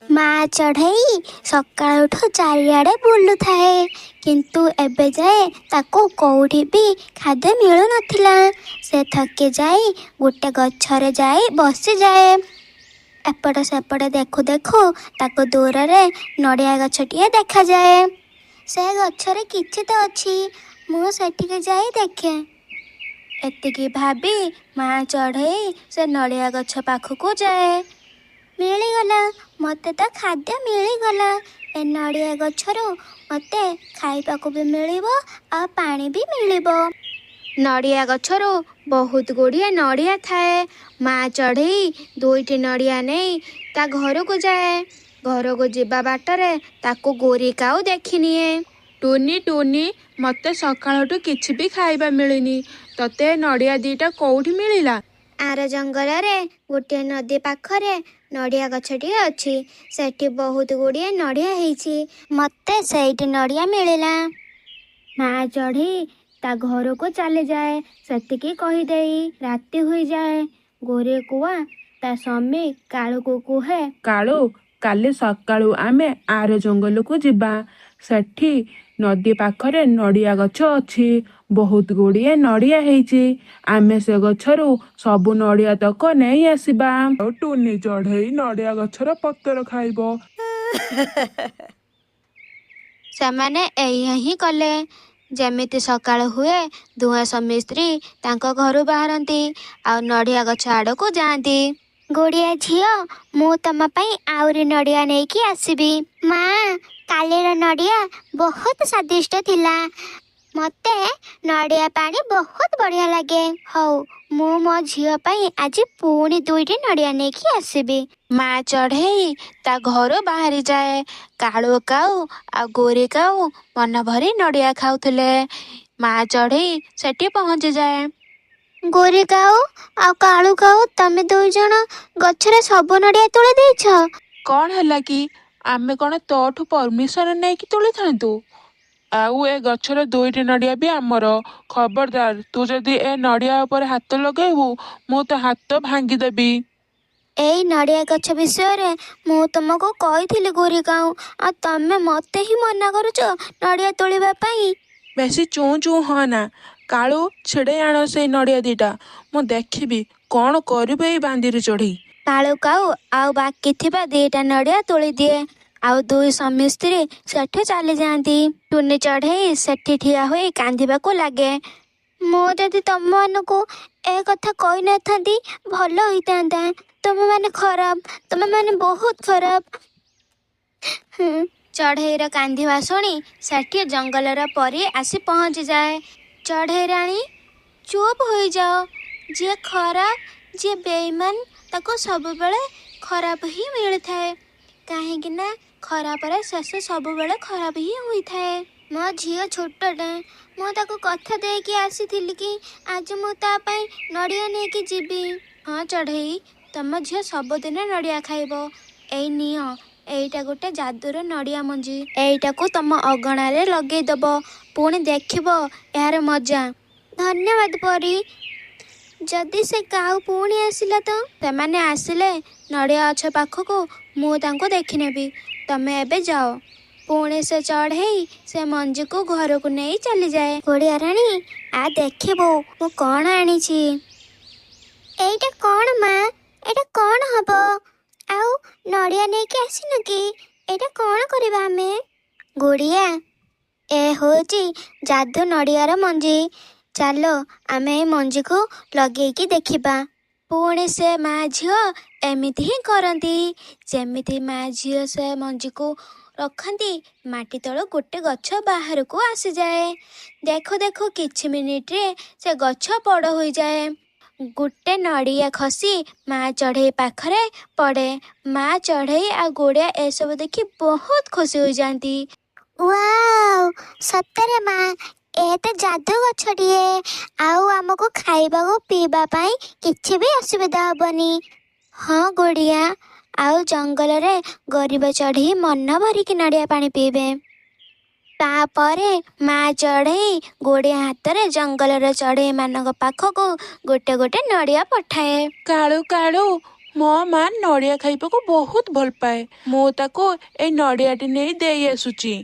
ମା ଚଢ଼େଇ ସକାଳୁଠୁ ଚାରିଆଡ଼େ ବୁଲୁଥାଏ, କିନ୍ତୁ ଏବେ ଯାଏ ତାକୁ କୋଉଠି ବି ଖାଦ୍ୟ ମିଳୁନଥିଲା। ସେ ଥକି ଯାଇ ଗୋଟେ ଗଛରେ ଯାଇ ବସିଯାଏ। ଏପଟ ସେପଟ ଦେଖୁ ଦେଖୁ ତାକୁ ଦୂରରେ ନଡ଼ିଆ ଗଛଟିଏ ଦେଖାଯାଏ। ସେ ଗଛରେ କିଛି ତ ଅଛି, ମୁଁ ସେଠିକି ଯାଇ ଦେଖେ। ଏତିକି ଭାବି ମା ଚଢ଼େଇ ସେ ନଡ଼ିଆ ଗଛ ପାଖକୁ ଯାଏ। ମିଳିଗଲା, ମୋତେ ତ ଖାଦ୍ୟ ମିଳିଗଲା। ଏ ନଡ଼ିଆ ଗଛରୁ ମୋତେ ଖାଇବାକୁ ବି ମିଳିବ ଆଉ ପାଣି ବି ମିଳିବ। ନଡ଼ିଆ ଗଛରୁ ବହୁତ ଗୁଡ଼ିଏ ନଡ଼ିଆ ଥାଏ। ମା ଚଢ଼େଇ ଦୁଇଟି ନଡ଼ିଆ ନେଇ ତା ଘରକୁ ଯାଏ। ଘରକୁ ଯିବା ବାଟରେ ତାକୁ ଗୋରି କାଉ ଦେଖିନିଏ। ଟୁନି, ଟୁନି, ମତେ ସକାଳଠୁ କିଛି ବି ଖାଇବା ମିଳିନି। ତତେ ଏ ନଡ଼ିଆ ଦିଟା କୋଉଠି ମିଳିଲା? ଆର ଜଙ୍ଗଲରେ ଗୋଟିଏ ନଦୀ ପାଖରେ ନଡ଼ିଆ ଗଛଟିଏ ଅଛି। ସେଠି ବହୁତ ଗୁଡ଼ିଏ ନଡ଼ିଆ ହେଇଛି। ମତେ ସେଇଠି ନଡ଼ିଆ ମିଳିଲା। ମା ଚଢ଼େଇ ତା ଘରକୁ ଚାଲିଯାଏ ସେତିକି କହିଦେଇ। ରାତି ହୋଇଯାଏ। ଗୋରି କୁଆ ତା ସ୍ୱାମୀ କାଳୁକୁ କୁହେ, କାଳୁ, କାଲି ସକାଳୁ ଆମେ ଆର ଜଙ୍ଗଲକୁ ଯିବା। ସେଠି ନଦୀ ପାଖରେ ନଡ଼ିଆ ଗଛ ଅଛି। ବହୁତ ଗୁଡ଼ିଏ ନଡ଼ିଆ ହେଇଛି। ଆମେ ସେ ଗଛରୁ ସବୁ ନଡ଼ିଆ ତକ ନେଇ ଆସିବା। ଆଉ ଟୁନି ଚଢ଼େଇ ନଡ଼ିଆ ଗଛର ପତର ଖାଇବ। ସେମାନେ ଏଇଆ ହିଁ କଲେ। ଯେମିତି ସକାଳ ହୁଏ, ଦୁହେଁ ସ୍ୱାମୀ ସ୍ତ୍ରୀ ତାଙ୍କ ଘରୁ ବାହାରନ୍ତି ଆଉ ନଡ଼ିଆ ଗଛ ଆଡ଼କୁ ଯାଆନ୍ତି। ଗୁଡ଼ିଆ ଝିଅ, ମୁଁ ତମ ପାଇଁ ଆହୁରି ନଡ଼ିଆ ନେଇକି ଆସିବି। ମା, କାଲିର ନଡ଼ିଆ ବହୁତ ସ୍ୱାଦିଷ୍ଟ ଥିଲା। ମତେ ନଡ଼ିଆ ପାଣି ବହୁତ ବଢ଼ିଆ ଲାଗେ। ହଉ, ମୁଁ ମୋ ଝିଅ ପାଇଁ ଆଜି ପୁଣି ଦୁଇଟି ନଡ଼ିଆ ନେଇକି ଆସିବି। ମା ଚଢ଼େଇ ତା ଘରୁ ବାହାରିଯାଏ। କାଳୁ କାଉ ଆଉ ଗୋରି କାଉ ମନ ଭରି ନଡ଼ିଆ ଖାଉଥିଲେ। ମା ଚଢ଼େଇ ସେଠି ପହଞ୍ଚିଯାଏ। ଗୋରି କାଉ ଆଉ କାଳୁ କାଉ, ତମେ ଦୁଇ ଜଣ ଗଛରେ ସବୁ ନଡ଼ିଆ ତୋଳି ଦେଇଛ? କଣ ହେଲା କି? ଆମେ କଣ ତୋଠୁ ପରମିସନ ନେଇକି ତୋଳିଥାନ୍ତୁ? ଆଉ ଏ ଗଛର ଦୁଇଟି ନଡ଼ିଆ ବି ଆମର। ଖବରଦାର, ତୁ ଯଦି ଏ ନଡ଼ିଆ ଉପରେ ହାତ ଲଗେଇବୁ, ମୁଁ ତୋ ହାତ ଭାଙ୍ଗିଦେବି। ଏଇ ନଡ଼ିଆ ଗଛ ବିଷୟରେ ମୁଁ ତମକୁ କହିଥିଲି ଗୋରି କାଉ, ଆଉ ତମେ ମତେ ହିଁ ମନା କରୁଛ ନଡ଼ିଆ ତୋଳିବା ପାଇଁ। ବେଶୀ ଚୁଁ ଚୁଁ ହଅନା। କାଳୁ, ଛିଡ଼େଇ ଆଣ ସେଇ ନଡ଼ିଆ ଦିଟା। ମୁଁ ଦେଖିବି କଣ କରିବୁ ଏଇ ବାନ୍ଦିରି ଚଢ଼େଇ। କାଳୁ କାଉ ଆଉ ବାକି ଥିବା ଦିଟା ନଡ଼ିଆ ତୋଳି ଦିଏ। ଆଉ ଦୁଇ ସ୍ୱାମୀ ସ୍ତ୍ରୀ ସେଠୁ ଚାଲିଯାଆନ୍ତି। ଟୁନି ଚଢ଼େଇ ସେଠି ଠିଆ ହୋଇ କାନ୍ଦିବାକୁ ଲାଗେ। ମୁଁ ଯଦି ତମମାନଙ୍କୁ ଏ କଥା କହିନଥାନ୍ତି ଭଲ ହୋଇଥାନ୍ତା। ତୁମେମାନେ ଖରାପ, ତୁମେମାନେ ବହୁତ ଖରାପ। ଚଢ଼େଇର କାନ୍ଦିବା ଶୁଣି ସେଠି ଜଙ୍ଗଲର ପରୀ ଆସି ପହଞ୍ଚିଯାଏ। ଚଢ଼େଇ ରାଣୀ, ଚୁପ୍ ହୋଇଯାଅ। ଯିଏ ଖରାପ, ଯିଏ ବେଇମାନ, ତାକୁ ସବୁବେଳେ ଖରାପ ହିଁ ମିଳିଥାଏ। କାହିଁକି ନା ଖରାପର ଶେଷ ସବୁବେଳେ ଖରାପ ହିଁ ହୋଇଥାଏ। ମୋ ଝିଅ ଛୋଟଟା, ମୁଁ ତାକୁ କଥା ଦେଇକି ଆସିଥିଲି କି ଆଜି ମୁଁ ତା ପାଇଁ ନଡ଼ିଆ ନେଇକି ଯିବି। ହଁ ଚଢ଼େଇ, ତମ ଝିଅ ସବୁଦିନ ନଡ଼ିଆ ଖାଇବ। ଏଇ ନିଅ, ଏଇଟା ଗୋଟେ ଯାଦୁର ନଡ଼ିଆ ମଞ୍ଜି। ଏଇଟାକୁ ତମ ଅଗଣାରେ ଲଗେଇଦବ, ପୁଣି ଦେଖିବ ଏହାର ମଜା। ଧନ୍ୟବାଦ ପରୀ। ଯଦି ସେ କାଉ ପୁଣି ଆସିଲା ତ? ସେମାନେ ଆସିଲେ ନଡ଼ିଆ ଗଛ ପାଖକୁ ମୁଁ ତାଙ୍କୁ ଦେଖିନେବି। ତମେ ଏବେ ଯାଅ। ପୁଣି ସେ ଚଢ଼େଇ ସେ ମଞ୍ଜିକୁ ଘରକୁ ନେଇ ଚାଲିଯାଏ। ଗୁଡ଼ିଆ ରାଣୀ, ଆ ଦେଖିବୁ ମୁଁ କଣ ଆଣିଛି। ଏଇଟା କଣ ମା? ଏଇଟା କଣ ହବ? ଆଉ ନଡ଼ିଆ ନେଇକି ଆସିନ କି? ଏଇଟା କଣ କରିବା ଆମେ? ଗୁଡ଼ିଆ, ଏ ହଉଛି ଯାଦୁ ନଡ଼ିଆର ମଞ୍ଜି। ଚାଲ ଆମେ ଏ ମଞ୍ଜିକୁ ଲଗେଇକି ଦେଖିବା। ପୁଣି ସେ ମା ଝିଅ ଏମିତି ହିଁ କରନ୍ତି। ଯେମିତି ମା ଝିଅ ସେ ମଞ୍ଜିକୁ ରଖନ୍ତି, ମାଟି ତଳୁ ଗୋଟେ ଗଛ ବାହାରକୁ ଆସିଯାଏ। ଦେଖୁ ଦେଖୁ କିଛି ମିନିଟରେ ସେ ଗଛ ବଡ଼ ହୋଇଯାଏ। ଗୋଟେ ନଡ଼ିଆ ଖସି ମା ଚଢ଼େଇ ପାଖରେ ପଡ଼େ। ମା ଚଢ଼େଇ ଆଉ ଗୁଡ଼ିଆ ଏସବୁ ଦେଖି ବହୁତ ଖୁସି ହୋଇଯାଆନ୍ତି। ୱାଓ, ସତରେ ମା, ଏ ତ ଯାଦୁ ଗଛଟିଏ। ଆଉ ଆମକୁ ଖାଇବାକୁ ପିଇବା ପାଇଁ କିଛି ବି ଅସୁବିଧା ହବନି। ହଁ ଗୁଡ଼ିଆ, ଆଉ ଜଙ୍ଗଲରେ ଗରିବ ଚଢ଼େଇ ମନ ଭରିକି ନଡ଼ିଆ ପାଣି ପିଇବେ। ତାପରେ ମା ଚଢ଼େଇ ଗୁଡ଼ିଆ ହାତରେ ଜଙ୍ଗଲର ଚଢ଼େଇମାନଙ୍କ ପାଖକୁ ଗୋଟେ ଗୋଟେ ନଡ଼ିଆ ପଠାଏ। କାଳୁ, କାଳୁ, ମୋ ମା ନଡ଼ିଆ ଖାଇବାକୁ ବହୁତ ଭଲ ପାଏ। ମୁଁ ତାକୁ ଏଇ ନଡ଼ିଆଟି ନେଇ ଦେଇ ଆସୁଛି।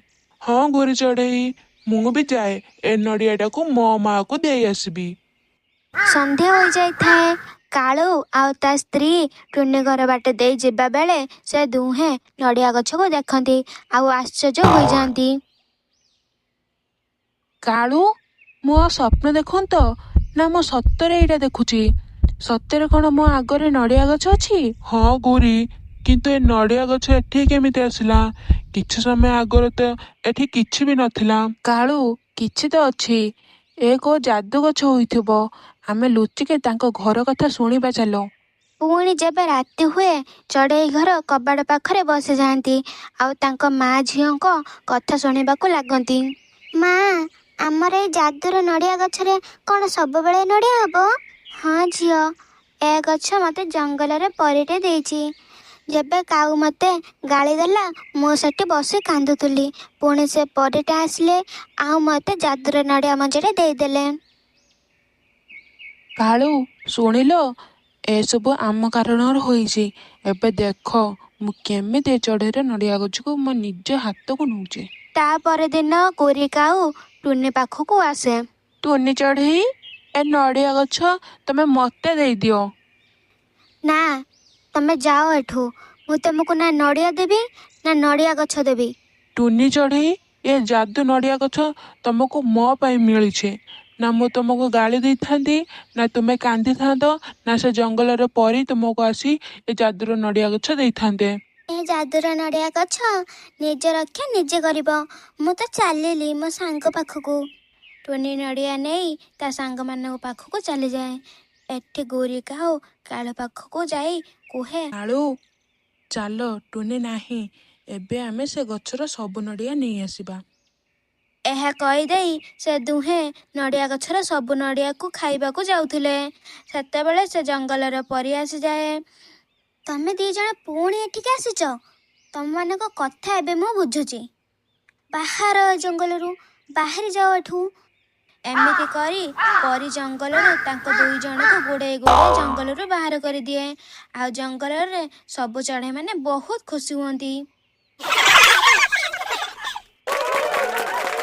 ହଁ ଗୋରି ଚଢ଼େଇ, ମୁଁ ବି ଯାଏ, ଏ ନଡ଼ିଆଟାକୁ ମୋ ମାଆକୁ ଦେଇ ଆସିବି। ସନ୍ଧ୍ୟା ହୋଇଯାଇଥାଏ। କାଳୁ ଆଉ ତା ସ୍ତ୍ରୀ ଟୁନି ଘର ବାଟ ଦେଇ ଯିବା ବେଳେ ସେ ଦୁହେଁ ନଡ଼ିଆ ଗଛକୁ ଦେଖନ୍ତି ଆଉ ଆଶ୍ଚର୍ଯ୍ୟ ହୋଇଯାଆନ୍ତି। କାଳୁ, ମୁଁ ଆଉ ସ୍ୱପ୍ନ ଦେଖୁନି ତ? ନା ମୁଁ ସତରେ ଏଇଟା ଦେଖୁଛି? ସତରେ କ'ଣ ମୋ ଆଗରେ ନଡ଼ିଆ ଗଛ ଅଛି? ହଁ ଗୋରି, କିନ୍ତୁ ଏ ନଡ଼ିଆ ଗଛ ଏଠି କେମିତି ଆସିଲା? କିଛି ସମୟ ଆଗରୁ ତ ଏଠି କିଛି ବି ନଥିଲା। କାଳୁ, କିଛି ତ ଅଛି। ଏ କୋଉ ଯାଦୁ ଗଛ ହୋଇଥିବ। ଆମେ ଲୁଚିକି ତାଙ୍କ ଘର କଥା ଶୁଣିବା ଚାଲ। ପୁଣି ଯେବେ ରାତି ହୁଏ, ଚଢ଼େଇ ଘର କବାଟ ପାଖରେ ବସିଯାଆନ୍ତି ଆଉ ତାଙ୍କ ମା ଝିଅଙ୍କ କଥା ଶୁଣିବାକୁ ଲାଗନ୍ତି। ମା, ଆମର ଏଇ ଯାଦୁର ନଡ଼ିଆ ଗଛରେ କ'ଣ ସବୁବେଳେ ନଡ଼ିଆ ହବ? ହଁ ଝିଅ, ଏ ଗଛ ମୋତେ ଜଙ୍ଗଲରେ ପରିଟେ ଦେଇଛି। ଯେବେ କାଉ ମୋତେ ଗାଳି ଦେଲା, ମୁଁ ସେଠି ବସି କାନ୍ଦୁଥିଲି। ପୁଣି ସେ ପରିଟା ଆସିଲେ ଆଉ ମୋତେ ଯାଦୁର ନଡ଼ିଆ ମଞ୍ଜିଟେ ଦେଇଦେଲେ। କାଳୁ, ଶୁଣିଲ, ଏସବୁ ଆମ କାରଣରୁ ହୋଇଛି। ଏବେ ଦେଖ ମୁଁ କେମିତି ଏ ଚଢ଼େଇର ନଡ଼ିଆ ଗଛକୁ ମୋ ନିଜ ହାତକୁ ନଉଛି। ତା ପରଦିନ ଗୋରି କାଉ ଟୁନି ପାଖକୁ ଆସେ। ଟୁନି ଚଢ଼େଇ, ଏ ନଡ଼ିଆ ଗଛ ତମେ ମତେ ଦେଇଦିଅ। ନା, ତମେ ଯାଅ ଏଠୁ। ମୁଁ ତମକୁ ନା ନଡ଼ିଆ ଦେବି ନା ନଡ଼ିଆ ଗଛ ଦେବି। ଟୁନି ଚଢ଼େଇ, ଏ ଯାଦୁ ନଡ଼ିଆ ଗଛ ତମକୁ ମୋ ପାଇଁ ମିଳିଛି। ନା ମୁଁ ତମକୁ ଗାଳି ଦେଇଥାନ୍ତି, ନା ତୁମେ କାନ୍ଦିଥାନ୍ତ, ନା ସେ ଜଙ୍ଗଲର ପରି ତୁମକୁ ଆସି ଏ ଯାଦୁର ନଡ଼ିଆ ଗଛ ଦେଇଥାନ୍ତେ। ଏ ଯାଦୁର ନଡ଼ିଆ ଗଛ ନିଜ ରକ୍ଷା ନିଜେ କରିବ। ମୁଁ ତ ଚାଲିଲି ମୋ ସାଙ୍ଗ ପାଖକୁ। ଟୁନି ନଡ଼ିଆ ନେଇ ତା ସାଙ୍ଗମାନଙ୍କ ପାଖକୁ ଚାଲିଯାଏ। ଏଠି ଗୋରି କାଉ କାଳୁ ପାଖକୁ ଯାଇ କୁହେ, କାଳୁ, ଚାଲ, ଟୁନି ନାହିଁ, ଏବେ ଆମେ ସେ ଗଛର ସବୁ ନଡ଼ିଆ ନେଇ ଆସିବା। ଏହା କହିଦେଇ ସେ ଦୁହେଁ ନଡ଼ିଆ ଗଛର ସବୁ ନଡ଼ିଆକୁ ଖାଇବାକୁ ଯାଉଥିଲେ। ସେତେବେଳେ ସେ ଜଙ୍ଗଲର ପରି ଆସିଯାଏ। ତମେ ଦି ଜଣ ପୁଣି ଏଠିକି ଆସିଛ? ତମମାନଙ୍କ କଥା ଏବେ ମୁଁ ବୁଝୁଛି। ବାହାର ଏ ଜଙ୍ଗଲରୁ, ବାହାରି ଯାଅ ଏଠୁ। ଏମିତି କରି ପରି ଜଙ୍ଗଲରୁ ତାଙ୍କ ଦୁଇ ଜଣକୁ ଗୋଡ଼େଇ ଗୋଡ଼େଇ ଜଙ୍ଗଲରୁ ବାହାର କରିଦିଏ ଆଉ ଜଙ୍ଗଲରେ ସବୁ ଚଢ଼େଇମାନେ ବହୁତ ଖୁସି ହୁଅନ୍ତି।